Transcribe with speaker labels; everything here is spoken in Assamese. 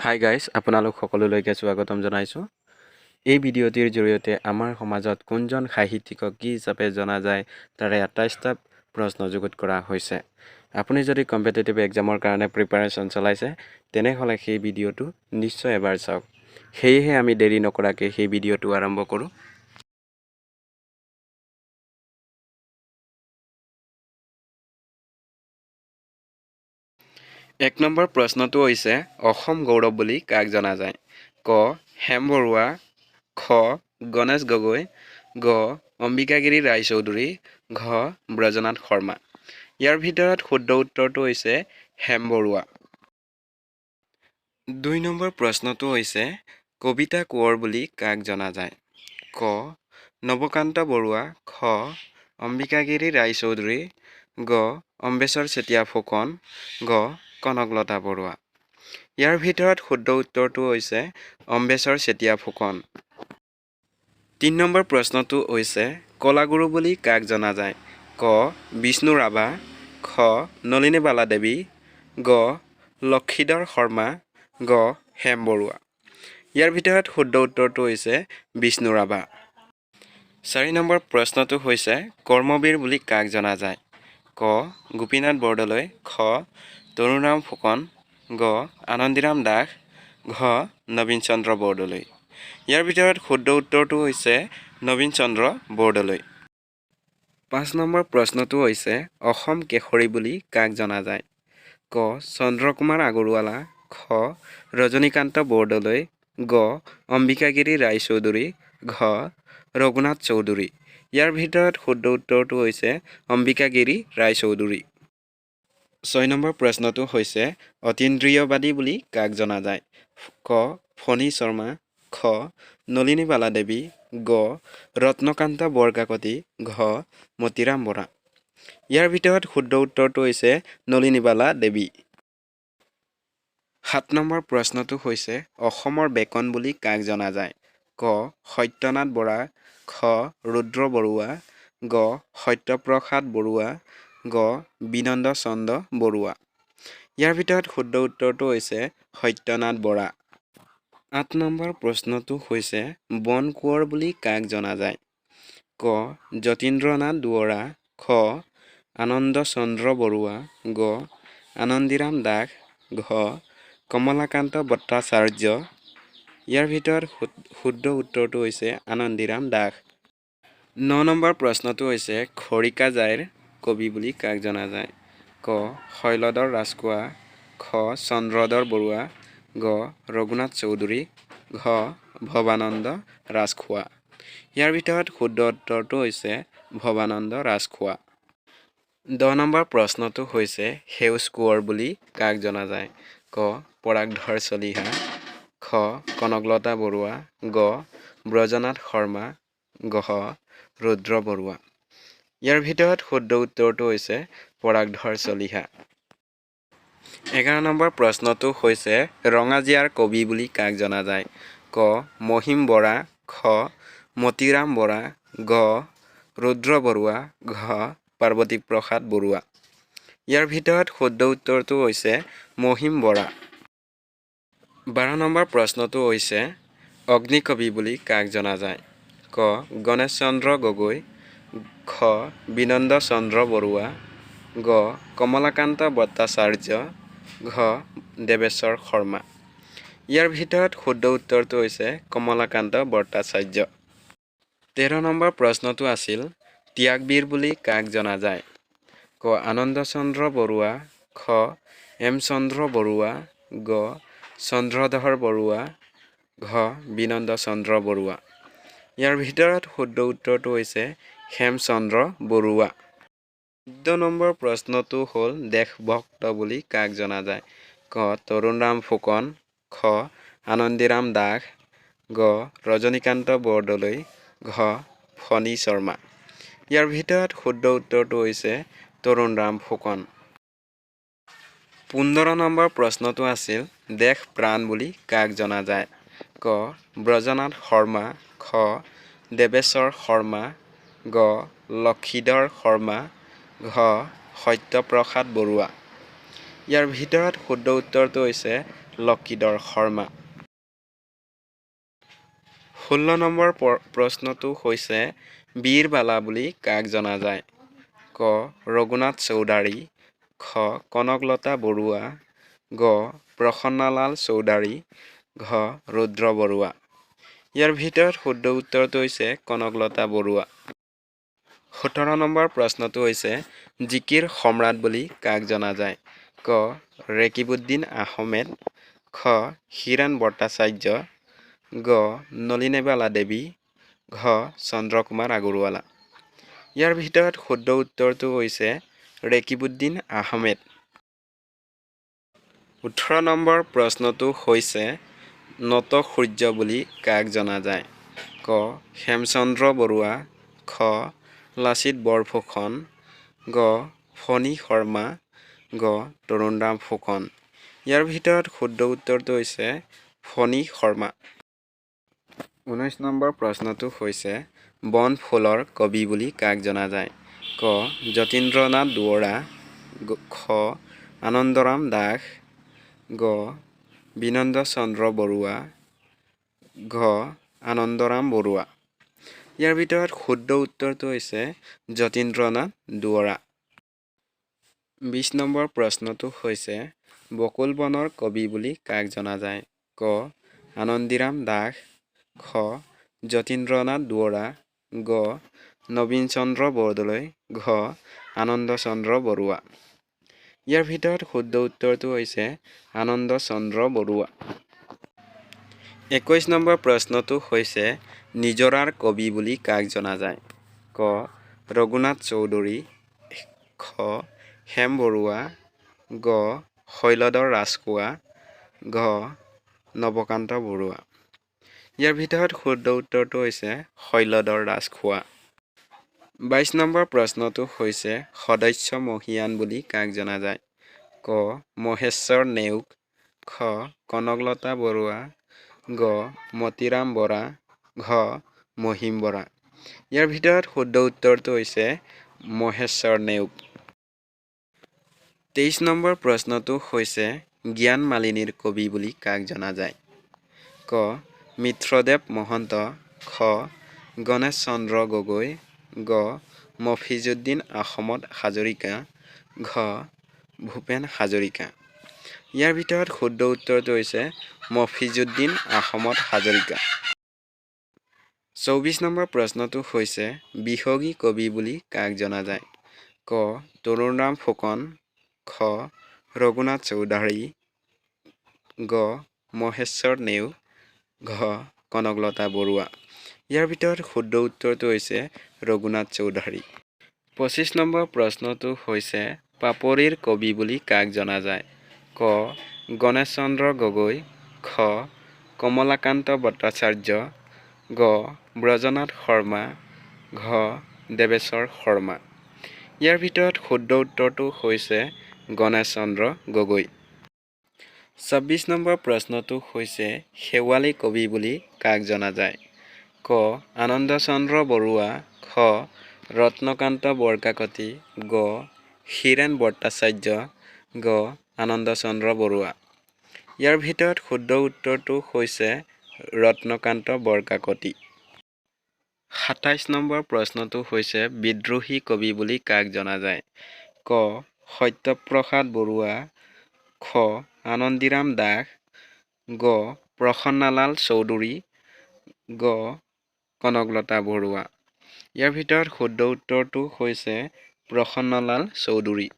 Speaker 1: হাই গাইজ, আপোনালোক সকলোলৈকে স্বাগতম জনাইছোঁ। এই ভিডিঅ'টিৰ জৰিয়তে আমাৰ সমাজত কোনজন সাহিত্যিকক কি হিচাপে জনা যায়, তাৰে 28টা প্ৰশ্ন যুগুত কৰা হৈছে। আপুনি যদি কম্পিটিটিভ এক্সামৰ কাৰণে প্ৰিপাৰেশ্যন চলাইছে, তেনেহ'লে সেই ভিডিঅ'টো নিশ্চয় এবাৰ চাওক। সেয়েহে আমি দেৰি নকৰাকৈ সেই ভিডিঅ'টো আৰম্ভ কৰোঁ। 1 নম্বৰ প্ৰশ্নটো হৈছে, অসম গৌৰৱ বুলি কাক জনা যায়? ক হেম বৰুৱা, খ গণেশ গগৈ, গ অম্বিকাগিৰি ৰায়চৌধুৰী, ঘ ব্ৰজনাথ শৰ্মা। ইয়াৰ ভিতৰত শুদ্ধ উত্তৰটো হৈছে হেম বৰুৱা। 2 নম্বৰ প্ৰশ্নটো হৈছে, কবিতা কোঁৱৰ বুলি কাক জনা যায়? ক নৱকান্ত বৰুৱা, খ অম্বিকাগিৰি ৰায়চৌধুৰী, গ অম্বেশ্বৰ চেতিয়া ফুকন, গ কনকলতা বৰুৱা। ইয়াৰ ভিতৰত শুদ্ধ উত্তৰটো হৈছে অম্বেশ্বৰ চেতিয়া ফুকন। 3 নম্বৰ প্ৰশ্নটো হৈছে, কলাগুৰু বুলি কাক জনা যায়? ক বিষ্ণু ৰাভা, খ নলিনীবালা দেৱী, গ লক্ষীধৰ শৰ্মা, গ হেম বৰুৱা। ইয়াৰ ভিতৰত শুদ্ধ উত্তৰটো হৈছে বিষ্ণু ৰাভা। 4 নম্বৰ প্ৰশ্নটো হৈছে, কৰ্মবীৰ বুলি কাক জনা যায়? ক গোপীনাথ বৰদলৈ, খ তৰুণৰাম ফুকন, গ আনন্দীৰাম দাস, ঘ নবীন চন্দ্ৰ বৰদলৈ। ইয়াৰ ভিতৰত শুদ্ধ উত্তৰটো হৈছে নবীন চন্দ্ৰ বৰদলৈ। 5 নম্বৰ প্ৰশ্নটো হৈছে, অসম কেশৰী বুলি কাক জনা যায়? ক চন্দ্ৰকুমাৰ আগৰৱালা, খ ৰজনীকান্ত বৰদলৈ, গ অম্বিকাগিৰি ৰায়চৌধুৰী, ঘ ৰঘুনাথ চৌধুৰী। ইয়াৰ ভিতৰত শুদ্ধ উত্তৰটো হৈছে অম্বিকাগিৰি ৰায়চৌধুৰী। 6 নম্বৰ প্ৰশ্নটো হৈছে, অতীন্দ্ৰিয়বাদী বুলি কাক জনা যায়? ক ফণী শৰ্মা, খ নলিনীবালা দেৱী, গ ৰত্নকান্ত বৰকাকতি, ঘ মতিৰাম বৰা। ইয়াৰ ভিতৰত শুদ্ধ উত্তৰটো হৈছে নলিনীবালা দেৱী। 7 নম্বৰ প্ৰশ্নটো হৈছে, অসমৰ বেকন বুলি কাক জনা যায়? ক সত্যনাথ বৰা, খ ৰুদ্ৰ বৰুৱা, গ সত্যপ্ৰসাদ বৰুৱা, গ বিনন্দ চন্দ্ৰ বৰুৱা। ইয়াৰ ভিতৰত শুদ্ধ উত্তৰটো হৈছে সত্যনাথ বৰা। 8 নম্বৰ প্ৰশ্নটো হৈছে, বনকোঁৱৰ বুলি কাক জনা যায়? ক যতীন্দ্ৰনাথ দুৱৰা, খ আনন্দ চন্দ্ৰ বৰুৱা, গ আনন্দীৰাম দাস, ঘ কমলাকান্ত ভট্টাচাৰ্য। ইয়াৰ ভিতৰত শুদ্ধ উত্তৰটো হৈছে আনন্দীৰাম দাস। 9 নম্বৰ প্ৰশ্নটো হৈছে, খৰিকাজাইৰ কবি বুলি কাক জনা যায়? ক শৈলধৰ ৰাজখোৱা, খ চন্দ্ৰধৰ বৰুৱা, গ ৰঘুনাথ চৌধুৰী, ঘ ভৱানন্দ ৰাজখোৱা। ইয়াৰ ভিতৰত শুদ্ধ উত্তৰটো হৈছে ভৱানন্দ ৰাজখোৱা। 10 নম্বৰ প্ৰশ্নটো হৈছে, সেউজ কোঁৱৰ বুলি কাক জনা যায়? ক পৰাগধৰ চলিহা, খ কনকলতা বৰুৱা, গ ব্ৰজনাথ শৰ্মা, ঘ ৰুদ্ৰ বৰুৱা। ইয়াৰ ভিতৰত শুদ্ধ উত্তৰটো হৈছে পৰাগধৰ চলিহা। 11 নম্বৰ প্ৰশ্নটো হৈছে, ৰঙাজীয়াৰ কবি বুলি কাক জনা যায়? ক মহিম বৰা, খ মতিৰাম বৰা, গ ৰুদ্ৰ বৰুৱা, ঘ পাৰ্বতী প্ৰসাদ বৰুৱা। ইয়াৰ ভিতৰত শুদ্ধ উত্তৰটো হৈছে মহিম বৰা। 12 নম্বৰ প্ৰশ্নটো হৈছে, অগ্নিকবি বুলি কাক জনা যায়? ক গণেশ চন্দ্ৰ গগৈ, খ বিনন্দ চন্দ্ৰ বৰুৱা, গ কমলাকান্ত ভট্টাচাৰ্য, ঘ দেৱেশ্বৰ শৰ্মা। ইয়াৰ ভিতৰত শুদ্ধ উত্তৰটো হৈছে কমলাকান্ত ভট্টাচাৰ্য। 13 নম্বৰ প্ৰশ্নটো আছিল, ত্যাগবীৰ বুলি কাক জনা যায়? ক আনন্দ চন্দ্ৰ বৰুৱা, খ হেমচন্দ্ৰ বৰুৱা, গ চন্দ্ৰধৰ বৰুৱা, ঘ বিনন্দ চন্দ্ৰ বৰুৱা। ইয়াৰ ভিতৰত শুদ্ধ উত্তৰটো হৈছে হেমচন্দ্ৰ বৰুৱা। 14 নম্বৰ প্ৰশ্নটো হ'ল, দেশভক্ত বুলি কাক জনা যায়? ক তৰুণৰাম ফুকন, খ আনন্দীৰাম দাস, গ ৰজনীকান্ত বৰদলৈ, ঘ ফণী শৰ্মা। ইয়াৰ ভিতৰত শুদ্ধ উত্তৰটো হৈছে তৰুণৰাম ফুকন। 15 নম্বৰ প্ৰশ্নটো আছিল, দেশ প্ৰাণ বুলি কাক জনা যায়? ক ব্ৰজনাথ শৰ্মা, খ দেৱেশ্বৰ শৰ্মা, গ লক্ষীধৰ শৰ্মা, ঘ সত্যপ্ৰসাদ বৰুৱা। ইয়াৰ ভিতৰত শুদ্ধ উত্তৰটো হৈছে লক্ষীধৰ শৰ্মা। 16 নম্বৰ প্ৰশ্নটো হৈছে, বীৰবালা বুলি কাক জনা যায়? ক ৰঘুনাথ চৌধাৰী, খ কনকলতা বৰুৱা, গ প্ৰসন্নলাল চৌধাৰী, ঘ ৰুদ্ৰ বৰুৱা। ইয়াৰ ভিতৰত শুদ্ধ উত্তৰটো হৈছে কনকলতা বৰুৱা। 17 নম্বৰ প্ৰশ্নটো হৈছে, জিকিৰ সম্ৰাট বুলি কাক জনা যায়? ক ৰেকিবুদ্দিন আহমেদ, খ হীৰেণ ভট্টাচাৰ্য, গ নলিনীবালা দেৱী, ঘ চন্দ্ৰকুমাৰ আগৰৱালা। ইয়াৰ ভিতৰত শুদ্ধ উত্তৰটো হৈছে ৰেকিবুদ্দিন আহমেদ। 18 নম্বৰ প্ৰশ্নটো হৈছে, নত সূৰ্য বুলি কাক জনা যায়? ক হেমচন্দ্ৰ বৰুৱা, খ লাচিত বৰফুকন, গ ফণী শৰ্মা, গ তৰুণৰাম ফুকন। ইয়াৰ ভিতৰত শুদ্ধ উত্তৰটো হৈছে ফণী শৰ্মা। 19 নম্বৰ প্ৰশ্নটো হৈছে, বনফুলৰ কবি বুলি কাক জনা যায়? ক যতীন্দ্ৰনাথ দুৱৰা, খ আনন্দৰাম দাস, গ বিনন্দ চন্দ্ৰ বৰুৱা, ঘ আনন্দৰাম বৰুৱা। ইয়াৰ ভিতৰত শুদ্ধ উত্তৰটো হৈছে যতীন্দ্ৰনাথ দুৱৰা। 20 নম্বৰ প্ৰশ্নটো হৈছে, বকুল বনৰ কবি বুলি কাক জনা যায়? ক আনন্দিৰাম দাস, খ যতীন্দ্ৰনাথ দুৱৰা, গ নবীন চন্দ্ৰ বৰদলৈ, ঘ আনন্দ চন্দ্ৰ বৰুৱা। ইয়াৰ ভিতৰত শুদ্ধ উত্তৰটো হৈছে আনন্দ চন্দ্ৰ বৰুৱা। 21 নম্বৰ প্ৰশ্নটো হৈছে, নিজৰাৰ কবি বুলি কাক জনা যায়? ক ৰঘুনাথ চৌধুৰী, খ হেম বৰুৱা, গ শৈলধৰ ৰাজখোৱা, ঘ নৱকান্ত বৰুৱা। ইয়াৰ ভিতৰত শুদ্ধ উত্তৰটো হৈছে শৈলধৰ ৰাজখোৱা। 22 নম্বৰ প্ৰশ্নটো হৈছে, সদস্য মহীয়ান বুলি কাক জনা যায়? ক মহেশ্বৰ নেওগ, খ কনকলতা বৰুৱা, গ মতিৰাম বৰা, ঘ মহিম বৰা। ইয়াৰ ভিতৰত শুদ্ধ উত্তৰটো হৈছে মহেশ্বৰ নেওগ। 23 নম্বৰ প্ৰশ্নটো হৈছে, জ্ঞান মালিনীৰ কবি বুলি কাক জনা যায়? ক মিত্ৰদেৱ মহন্ত, খ গণেশ চন্দ্ৰ গগৈ, গ মফিজুদ্দিন আহমদ হাজৰিকা, ঘ ভূপেন হাজৰিকা। ইয়াৰ ভিতৰত শুদ্ধ উত্তৰটো হৈছে মফিজুদ্দিন আহমদ হাজৰিকা। 24 নম্বৰ প্ৰশ্নটো হৈছে, বিহগী কবি বুলি কাক জনা যায়? ক তৰুণৰাম ফুকন, খ ৰঘুনাথ চৌধাৰী, গ মহেশ্বৰ নেওগ, ঘ কনকলতা বৰুৱা। ইয়াৰ ভিতৰত শুদ্ধ উত্তৰটো হৈছে ৰঘুনাথ চৌধাৰী। 25 নম্বৰ প্ৰশ্নটো হৈছে, পাপৰিৰ কবি বুলি কাক জনা যায়? ক গণেশ চন্দ্ৰ গগৈ, খ কমলাকান্ত ভট্টাচাৰ্য, গ ব্ৰজনাথ শৰ্মা, ঘ দেৱেশ্বৰ শৰ্মা। ইয়াৰ ভিতৰত শুদ্ধ উত্তৰটো হৈছে গণেশ চন্দ্ৰ গগৈ। 26 নম্বৰ প্ৰশ্নটো হৈছে, শেৱালি কবি বুলি কাক জনা যায়? ক আনন্দ চন্দ্ৰ বৰুৱা, খ ৰত্নকান্ত বৰকাকতি, গ হীৰেণ ভট্টাচাৰ্য, গ আনন্দ চন্দ্ৰ বৰুৱা। ইয়াৰ ভিতৰত শুদ্ধ উত্তৰটো হৈছে ৰত্নকান্ত বৰকাকতি। 27 নম্বৰ প্ৰশ্নটো হৈছে, বিদ্ৰোহী কবি বুলি কাক জনা যায়? ক সত্যপ্ৰসাদ বৰুৱা, খ আনন্দিৰাম দাস, গ প্ৰসন্নলাল চৌধুৰী, গ কনকলতা বৰুৱা। ইয়াৰ ভিতৰত শুদ্ধ উত্তৰটো হৈছে প্ৰসন্নলাল চৌধুৰী।